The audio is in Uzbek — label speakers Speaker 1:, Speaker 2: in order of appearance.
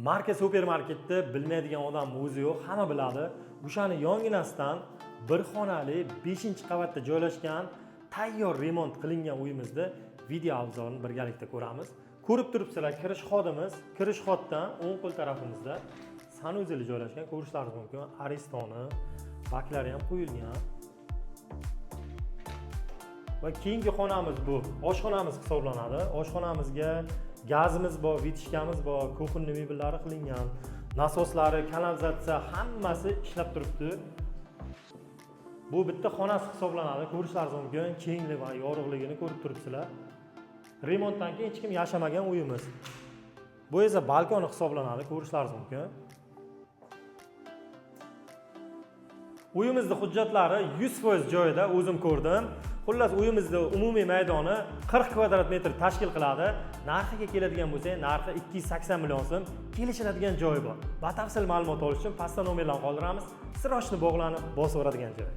Speaker 1: Marka supermarketni bilmaydigan odam o'zi yo'q, hamma biladi. O'shani yonginasidan bir xonali 5-qavatda joylashgan, tayyor remont qilingan uyimizni video обзор ini birgalikda ko'ramiz. Ko'rib turibsizlar, kirish ход imiz, kirish ход dan o'ng qo'l tarafimizda санузел i joylashgan, ko'rishlaringiz mumkin. Aristoni, baklari ham qo'yilgan. Va keyingi xonamiz bu oshxonamiz hisoblanadi. Oshxonamizga gazimiz bor, вытяжка miz bor, кухонный mebellari qilingan, nasoslari, kanalizatsiya, hammasi ishlab turibdi. Bu bitta xonasi hisoblanadi. Ko'rishlaringiz mumkin, kenglik va yorug'ligini ko'rib turibsizlar. Remontdan keyin hech kim yashamagan uyimiz. Bu esa balkoni hisoblanadi, ko'rishlaringiz mumkin. Uyimizni hujjatlari 100% joyida, o'zim ko'rdim. Xullas, uyimizni umumiy maydoni 40 kvadrat metr tashkil qiladi. Narxiga keladigan bo'lsak, narxi 280 million so'm, kelishiladigan joyi bor. Batafsil ma'lumot olish uchun pastda nomerlarni qoldiramiz. Срочно bog'lanib, bosaveradigan joy.